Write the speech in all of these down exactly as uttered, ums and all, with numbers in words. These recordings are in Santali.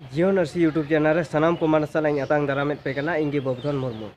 ᱡᱤᱭᱚᱱ ᱟᱹᱨᱥᱤ YouTube ᱪᱮᱱᱮᱞ ᱨᱮ ᱥᱟᱱᱟᱢ ᱠᱚ ᱢᱟᱱ ᱥᱟᱞᱟᱜ ᱤᱧ ᱟᱛᱟᱝ ᱫᱟᱨᱟᱢᱮᱫ ᱯᱮ ᱠᱟᱱᱟ᱾ ᱤᱧ ᱜᱮ ᱵᱚᱵᱫᱷᱚᱱ ᱢᱩᱨᱢᱩ᱾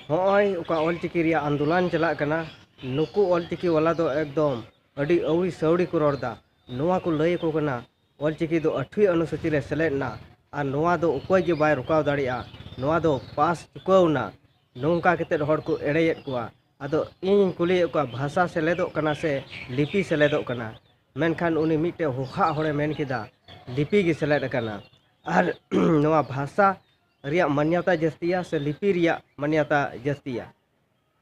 ᱦᱚᱸᱜᱼᱚᱭ ᱚᱠᱟ ᱚᱞᱪᱤᱠᱤ ᱨᱮᱭᱟᱜ ᱟᱱᱫᱳᱞᱚᱱ ᱪᱟᱞᱟᱜ ᱠᱟᱱᱟ, ᱱᱩᱠᱩ ᱚᱞᱪᱤᱠᱤ ᱣᱟᱞᱟ ᱫᱚ ᱮᱠᱫᱚᱢ ᱟᱹᱰᱤ ᱟᱹᱣᱲᱤ ᱥᱟᱹᱣᱲᱤ ᱠᱚ ᱨᱚᱲ ᱮᱫᱟ᱾ ᱱᱚᱣᱟ ᱠᱚ ᱞᱟᱹᱭ ᱟᱠᱚ ᱠᱟᱱᱟ, ᱚᱞᱪᱤᱠᱤ ᱫᱚ ᱟᱹᱴᱷᱣᱤ ᱚᱱᱩᱥᱩᱪᱤ ᱨᱮ ᱥᱮᱞᱮᱫ ᱮᱱᱟ ᱟᱨ ᱱᱚᱣᱟ ᱫᱚ ᱚᱠᱚᱭ ᱜᱮ ᱵᱟᱭ ᱨᱚᱠᱟᱣ ᱫᱟᱲᱮᱭᱟᱜᱼᱟ, ᱱᱚᱣᱟ ᱫᱚ ᱯᱟᱥ ᱪᱩᱠᱟᱹᱣ ᱮᱱᱟ᱾ ᱱᱚᱝᱠᱟ ᱠᱟᱛᱮᱫ ᱦᱚᱲ ᱠᱚ ᱮᱲᱮᱭᱮᱫ ᱠᱚᱣᱟ᱾ ᱟᱫᱚ ᱤᱧᱤᱧ ᱠᱩᱞᱤᱭᱮᱫ ᱠᱚᱣᱟ, ᱵᱷᱟᱥᱟ ᱥᱮᱞᱮᱫᱚᱜ ᱠᱟᱱᱟ ᱥᱮ ᱞᱤᱯᱤ ᱥᱮᱞᱮᱫᱚᱜ ᱠᱟᱱᱟ? ᱢᱮᱱᱠᱷᱟᱱ ᱩᱱᱤ ᱢᱤᱫᱴᱮᱡ ᱦᱚᱦᱟᱜ ᱦᱚᱲᱮ ᱢᱮᱱ ᱠᱮᱫᱟ, ᱞᱤᱯᱤ ᱜᱮ ᱥᱮᱞᱮᱫ ᱟᱠᱟᱱᱟ᱾ ᱟᱨ ᱱᱚᱣᱟ ᱵᱷᱟᱥᱟ ᱨᱮᱭᱟᱜ ᱢᱟᱱᱭᱚᱛᱟ ᱡᱟᱹᱥᱛᱤᱭᱟ ᱥᱮ ᱞᱤᱯᱤ ᱨᱮᱭᱟᱜ ᱢᱟᱱᱭᱚᱛᱟ ᱡᱟᱹᱥᱛᱤᱭᱟ?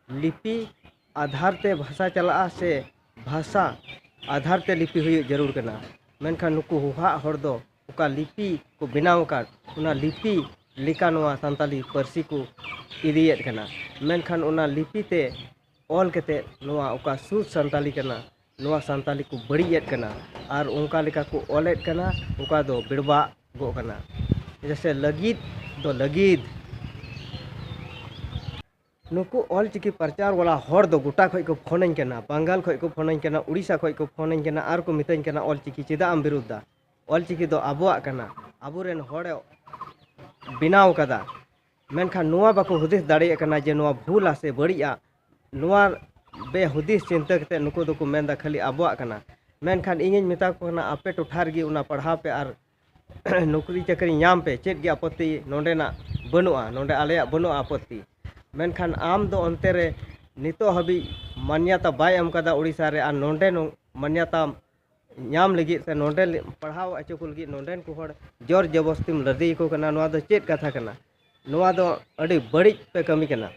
ᱞᱤᱯᱤ ᱟᱫᱷᱟᱨ ᱛᱮ ᱵᱷᱟᱥᱟ ᱪᱟᱞᱟᱜᱼᱟ ᱥᱮ ᱵᱷᱟᱥᱟ ᱟᱫᱷᱟᱨ ᱛᱮ ᱞᱤᱯᱤ ᱦᱩᱭᱩᱜ ᱡᱟᱹᱨᱩᱲ ᱠᱟᱱᱟ? ᱢᱮᱱᱠᱷᱟᱱ ᱱᱩᱠᱩ ᱦᱚᱦᱟᱜ ᱦᱚᱲ ᱫᱚ ᱚᱠᱟ ᱞᱤᱯᱤ ᱠᱚ ᱵᱮᱱᱟᱣ ᱟᱠᱟᱫ, ᱚᱱᱟ ᱞᱤᱯᱤ ᱞᱮᱠᱟ ᱱᱚᱣᱟ ᱥᱟᱱᱛᱟᱞᱤ ᱯᱟᱹᱨᱥᱤ ᱠᱚ ᱤᱫᱤᱭᱮᱫ ᱠᱟᱱᱟ᱾ ᱢᱮᱱᱠᱷᱟᱱ ᱚᱱᱟ ᱞᱤᱯᱤ ᱛᱮ ᱚᱞ ᱠᱟᱛᱮᱫ ᱱᱚᱣᱟ ᱚᱠᱟ ᱥᱩᱫᱷ ᱥᱟᱱᱛᱟᱞᱤ ᱠᱟᱱᱟ, ᱱᱚᱣᱟ ᱥᱟᱱᱛᱟᱞᱤ ᱠᱚ ᱵᱟᱹᱲᱤᱡᱮᱫ ᱠᱟᱱᱟ᱾ ᱟᱨ ᱚᱱᱠᱟ ᱞᱮᱠᱟ ᱠᱚ ᱚᱞᱮᱫ ᱠᱟᱱᱟ, ᱚᱠᱟ ᱫᱚ ᱵᱮᱲᱵᱟᱜ ᱜᱚᱜ ᱠᱟᱱᱟ᱾ ᱡᱮᱭᱥᱮ ᱞᱟᱹᱜᱤᱫ ᱫᱚ ᱞᱟᱹᱜᱤᱫ᱾ ᱱᱩᱠᱩ ᱚᱞᱪᱤᱠᱤ ᱯᱨᱚᱪᱟᱨ ᱣᱟᱞᱟ ᱦᱚᱲ ᱫᱚ ᱜᱚᱴᱟ ᱠᱷᱚᱡ ᱠᱚ ᱯᱷᱳᱱᱟᱹᱧ ᱠᱟᱱᱟ, ᱵᱟᱝᱜᱟᱞ ᱠᱷᱚᱡ ᱠᱚ ᱯᱷᱳᱱᱟᱹᱧ ᱠᱟᱱᱟ, ᱩᱲᱤᱥᱥᱟ ᱠᱷᱚᱡ ᱠᱚ ᱯᱷᱳᱱᱟᱹᱧ ᱠᱟᱱᱟ ᱟᱨ ᱠᱚ ᱢᱤᱛᱟᱹᱧ ᱠᱟᱱᱟ, "ᱚᱞᱪᱤᱠᱤ ᱪᱮᱫᱟᱜ ᱮᱢ ᱵᱤᱨᱩᱫᱷ ᱫᱟ? ᱚᱞᱪᱤᱠᱤ ᱫᱚ ᱟᱵᱚᱣᱟᱜ ᱠᱟᱱᱟ, ᱟᱵᱚᱨᱮᱱ ᱦᱚᱲᱮ ᱵᱮᱱᱟᱣ ᱠᱟᱫᱟ᱾" ᱢᱮᱱᱠᱷᱟᱱ ᱱᱚᱣᱟ ᱵᱟᱠᱚ ᱦᱩᱫᱤᱥ ᱫᱟᱲᱮᱭᱟᱜ ᱠᱟᱱᱟ ᱡᱮ ᱱᱚᱣᱟ ᱵᱷᱩᱞᱟ ᱥᱮ ᱵᱟᱹᱲᱤᱡᱼᱟ᱾ ᱱᱚᱣᱟ ᱵᱮᱦᱩᱫᱤᱥ ᱪᱤᱱᱛᱟᱹ ᱠᱟᱛᱮ ᱱᱩᱠᱩ ᱫᱚᱠᱚ ᱢᱮᱱᱫᱟ ᱠᱷᱟᱹᱞᱤ ᱟᱵᱚᱣᱟᱜ ᱠᱟᱱᱟ᱾ ᱢᱮᱱᱠᱷᱟᱱ ᱤᱧᱤᱧ ᱢᱮᱛᱟ ᱠᱚ ᱠᱟᱱᱟ, ᱟᱯᱮ ᱴᱚᱴᱷᱟ ᱨᱮᱜᱮ ᱚᱱᱟ ᱯᱟᱲᱦᱟᱣ ᱯᱮ ᱟᱨ ᱱᱚᱠᱨᱤ ᱪᱟᱹᱠᱨᱤ ᱧᱟᱢ ᱯᱮ, ᱪᱮᱫ ᱜᱮ ᱟᱯᱚᱛᱛᱤ ᱱᱚᱸᱰᱮᱱᱟᱜ ᱵᱟᱹᱱᱩᱜᱼᱟ, ᱱᱚᱸᱰᱮ ᱟᱞᱮᱭᱟᱜ ᱵᱟᱹᱱᱩᱜᱼᱟ ᱟᱯᱚᱛᱛᱤ᱾ ᱢᱮᱱᱠᱷᱟᱱ ᱟᱢ ᱫᱚ ᱚᱱᱛᱮ ᱨᱮ ᱱᱤᱛᱚᱜ ᱦᱟᱹᱵᱤᱡ ᱢᱟᱱᱭᱟᱛᱟ ᱵᱟᱭ ᱮᱢ ᱠᱟᱫᱟ ᱳᱰᱤᱥᱟ ᱨᱮ, ᱟᱨ ᱱᱚᱸᱰᱮ ᱱᱚ-, ᱢᱟᱱᱭᱟᱛᱟ ᱧᱟᱢ ᱞᱟᱹᱜᱤᱫ ᱥᱮ ᱱᱚᱸᱰᱮ ᱞᱮ-, ᱯᱟᱲᱦᱟᱣ ᱦᱚᱪᱚ ᱠᱚ ᱞᱟᱹᱜᱤᱫ ᱱᱚᱸᱰᱮᱱ ᱠᱚ ᱦᱚᱲ ᱡᱳᱨ ᱡᱚᱵᱚᱥᱛᱤᱢ ᱞᱟᱫᱮ ᱟᱠᱚ ᱠᱟᱱᱟ᱾ ᱱᱚᱣᱟ ᱫᱚ ᱪᱮᱫ ᱠᱟᱛᱷᱟ ᱠᱟᱱᱟ? ᱱᱚᱣᱟ ᱫᱚ ᱟᱹᱰᱤ ᱵᱟᱹᱲᱤᱡ ᱯᱮ ᱠᱟᱹᱢᱤ ᱠᱟᱱᱟ᱾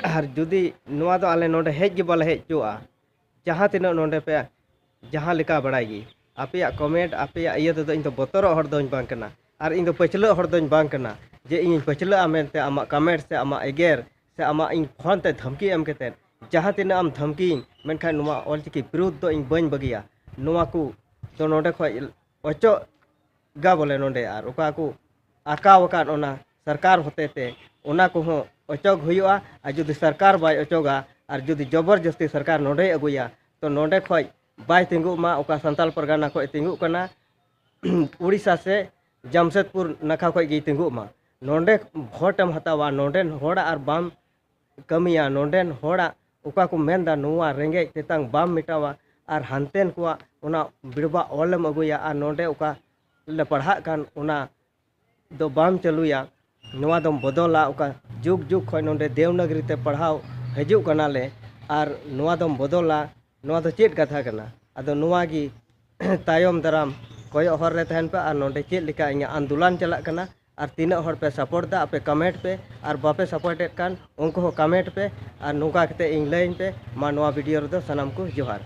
ᱟᱨ ᱡᱩᱫᱤ ᱱᱚᱣᱟ ᱫᱚ ᱟᱞᱮ ᱱᱚᱸᱰᱮ ᱦᱮᱡ ᱜᱮ ᱵᱟᱞᱮ ᱦᱮᱡ ᱦᱚᱪᱚᱣᱟᱜᱼᱟ, ᱡᱟᱦᱟᱸ ᱛᱤᱱᱟᱹᱜ ᱱᱚᱸᱰᱮ ᱯᱮ ᱡᱟᱦᱟᱸ ᱞᱮᱠᱟ ᱵᱟᱲᱟᱭ ᱜᱮ, ᱟᱯᱮᱭᱟᱜ ᱠᱚᱢᱮᱱᱴ, ᱟᱯᱮᱭᱟᱜ ᱤᱭᱟᱹ ᱛᱮᱫᱚ ᱤᱧ ᱫᱚ ᱵᱚᱛᱚᱨᱚᱜ ᱦᱚᱲ ᱫᱚᱧ ᱵᱟᱝ ᱠᱟᱱᱟ᱾ ᱟᱨ ᱤᱧ ᱫᱚ ᱯᱟᱹᱪᱷᱞᱟᱹᱜ ᱦᱚᱲ ᱫᱚᱧ ᱵᱟᱝ ᱠᱟᱱᱟ ᱡᱮ ᱤᱧᱤᱧ ᱯᱟᱹᱪᱷᱞᱟᱹᱜᱼᱟ ᱢᱮᱱᱛᱮ ᱟᱢᱟᱜ ᱠᱚᱢᱮᱱᱴ ᱥᱮ ᱟᱢᱟᱜ ᱮᱜᱮᱨ ᱥᱮ ᱟᱢᱟᱜ ᱤᱧ ᱯᱷᱳᱱ ᱛᱮ ᱫᱷᱟᱢᱠᱤ ᱮᱢ ᱠᱟᱛᱮᱫ᱾ ᱡᱟᱦᱟᱸ ᱛᱤᱱᱟᱹᱜ ᱟᱢ ᱫᱷᱟᱢᱠᱤᱭᱤᱧ, ᱢᱮᱱᱠᱷᱟᱱ ᱱᱚᱣᱟ ᱚᱞᱪᱤᱠᱤ ᱵᱤᱨᱩᱫᱷ ᱫᱚ ᱤᱧ ᱵᱟᱹᱧ ᱵᱟᱹᱜᱤᱭᱟ᱾ ᱱᱚᱣᱟ ᱠᱚ ᱫᱚ ᱱᱚᱸᱰᱮ ᱠᱷᱚᱡ ᱚᱪᱚᱜ ᱜᱟ ᱵᱚᱞᱮ ᱱᱚᱸᱰᱮ, ᱟᱨ ᱚᱠᱟ ᱠᱚ ᱟᱸᱠᱟᱣ ᱟᱠᱟᱫ ᱚᱱᱟ ᱥᱚᱨᱠᱟᱨ ᱦᱚᱛᱮ ᱛᱮ, ᱚᱱᱟ ᱠᱚᱦᱚᱸ ᱚᱪᱚᱜ ᱦᱩᱭᱩᱜᱼᱟ᱾ ᱟᱨ ᱡᱩᱫᱤ ᱥᱚᱨᱠᱟᱨ ᱵᱟᱭ ᱚᱪᱚᱜᱟ, ᱟᱨ ᱡᱩᱫᱤ ᱡᱚᱵᱚᱨ ᱡᱚᱥᱛᱤ ᱥᱚᱨᱠᱟᱨ ᱱᱚᱸᱰᱮᱭ ᱟᱹᱜᱩᱭᱟ, ᱛᱚ ᱱᱚᱸᱰᱮ ᱠᱷᱚᱡ ᱵᱟᱭ ᱛᱤᱸᱜᱩᱜ ᱢᱟ, ᱚᱠᱟ ᱥᱟᱱᱛᱟᱞ ᱯᱟᱨᱜᱟᱱᱟ ᱠᱷᱚᱡ ᱛᱤᱸᱜᱩᱜ ᱠᱟᱱᱟ, ᱩᱲᱤᱥᱥᱟ ᱥᱮ ᱡᱟᱢᱥᱮᱫᱽᱯᱩᱨ ᱱᱟᱠᱷᱟ ᱠᱷᱚᱱ ᱜᱮᱭ ᱛᱤᱸᱜᱩᱜ ᱢᱟ᱾ ᱱᱚᱰᱮ ᱵᱷᱳᱴ ᱮᱢ ᱦᱟᱛᱟᱣᱟ, ᱱᱚᱰᱮᱱ ᱦᱚᱲᱟᱜ ᱟᱨ ᱵᱟᱢ ᱠᱟᱹᱢᱤᱭᱟ, ᱱᱚᱰᱮᱱ ᱦᱚᱲᱟᱜ ᱚᱠᱟ ᱠᱚ ᱢᱮᱱᱫᱟ ᱱᱚᱣᱟ ᱨᱮᱸᱜᱮᱡ ᱛᱮᱛᱟᱝ ᱵᱟᱢ ᱢᱮᱴᱟᱣᱟ, ᱟᱨ ᱦᱟᱱᱛᱮᱱ ᱠᱚᱣᱟᱜ ᱚᱱᱟ ᱵᱮᱲᱵᱟ ᱚᱞᱮᱢ ᱟᱹᱜᱩᱭᱟ, ᱟᱨ ᱱᱚᱰᱮ ᱚᱠᱟ ᱞᱮ ᱯᱟᱲᱦᱟᱜ ᱠᱟᱱ ᱚᱱᱟ ᱫᱚ ᱵᱟᱢ ᱪᱟᱹᱞᱩᱭᱟ, ᱱᱚᱣᱟ ᱫᱚᱢ ᱵᱚᱫᱚᱞᱟ᱾ ᱚᱠᱟ ᱡᱩᱜᱽ ᱡᱩᱜᱽ ᱠᱷᱚᱱ ᱱᱚᱰᱮ ᱫᱮᱣᱱᱟᱜᱽᱨᱤ ᱛᱮ ᱯᱟᱲᱦᱟᱣ ᱦᱤᱡᱩᱜ ᱠᱟᱱᱟᱞᱮ, ᱟᱨ ᱱᱚᱣᱟ ᱫᱚᱢ ᱵᱚᱫᱚᱞᱟ, ᱱᱚᱣᱟ ᱫᱚ ᱪᱮᱫ ᱠᱟᱛᱷᱟ ᱠᱟᱱᱟ? ᱟᱫᱚ ᱱᱚᱣᱟ ᱜᱮ ᱛᱟᱭᱚᱢ ᱫᱟᱨᱟᱢ ᱠᱚᱭᱚᱜ ᱦᱚᱨ ᱨᱮ ᱛᱟᱦᱮᱱ ᱯᱮ, ᱟᱨ ᱱᱚᱰᱮ ᱪᱮᱫ ᱞᱮᱠᱟ ᱤᱧᱟᱹᱜ ᱟᱱᱫᱳᱞᱚᱱ ᱪᱟᱞᱟᱜ ᱠᱟᱱᱟ, ᱟᱨ ᱛᱤᱱᱟᱹᱜ ᱦᱚᱲ ᱯᱮ ᱥᱟᱯᱳᱨᱴ ᱫᱟ, ᱟᱯᱮ ᱠᱚᱢᱮᱱᱴ ᱯᱮ, ᱟᱨ ᱵᱟᱯᱮ ᱥᱟᱯᱳᱨᱴᱮᱫ ᱠᱟᱱ ᱩᱱᱠᱩ ᱦᱚᱸ ᱠᱚᱢᱮᱱᱴ ᱯᱮ, ᱟᱨ ᱱᱚᱝᱠᱟ ᱠᱟᱛᱮ ᱤᱧ ᱞᱟᱹᱭᱟᱹᱧ ᱯᱮ᱾ ᱢᱟ ᱱᱚᱣᱟ ᱵᱷᱤᱰᱤᱭᱳ ᱨᱮᱫᱚ ᱥᱟᱱᱟᱢ ᱠᱚ ᱡᱚᱦᱟᱨ᱾